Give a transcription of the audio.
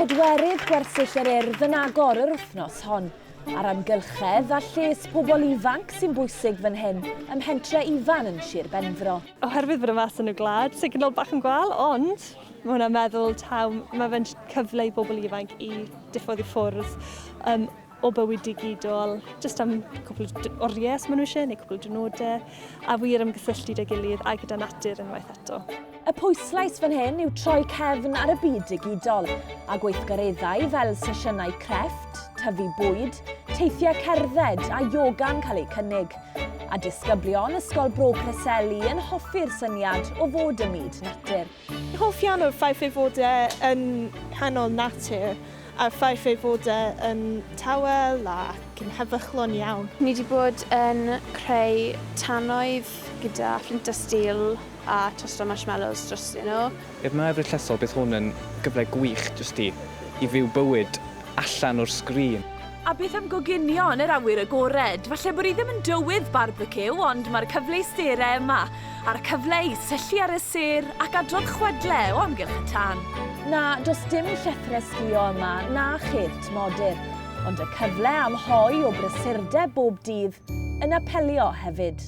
pedwerydd gwersyll yr Urdd yn agor yr wythnos hon, a'r amgylchedd a lles pobl ifanc sy'n bwysig fan hyn ym Mhentre Ifan yn Sir Benfro. Oherwydd bod e mas yn y gwlad, signal bach yn gwael, ond mae hwnna'n meddwl taw mae fe'n cyfle i bobl ifanc i diffodd i ffwrdd um, o bywyd digidol, jyst am cwpl o oriau os maen nhw eisiau, neu cwpl o diwrnodau, a wir ymgysylltu 'da gilydd a gyda natur unwaith eto. Y pwyslais fan hyn yw troi cefn ar y byd digidol, a gweithgareddau fel sesiynau crefft, tyfu bwyd, teithiau cerdded a ioga'n cael eu cynnig. A disgyblion Ysgol Bro Preseli yn hoffi'r syniad o fod ym myd natur. Hoff iawn o'r ffaith ei fod e yn nghanol natur a'r ffaith ei fod e yn tawel ac yn heddychlon iawn. Ni 'di bod yn creu tannoedd gyda flint a steel a tosto marshmallows drostyn nhw. I'r myfyrwyr llesol bydd hwn yn gyfle gwych jyst i i fyw bywyd allan o'r sgrin. A beth am goginio yn yr awyr agored? Falle bod hi ddim yn dywydd barbeciw, ond mae'r cyfleusterau yma, a'r cyfle i syllu ar y sêr ac adrodd chwedle o amgylch y tân. Na, does dim llethrau sgïo yma, na cheirt modur, ond y cyfle am hoe o brysurdeb bob dydd yn apelio hefyd.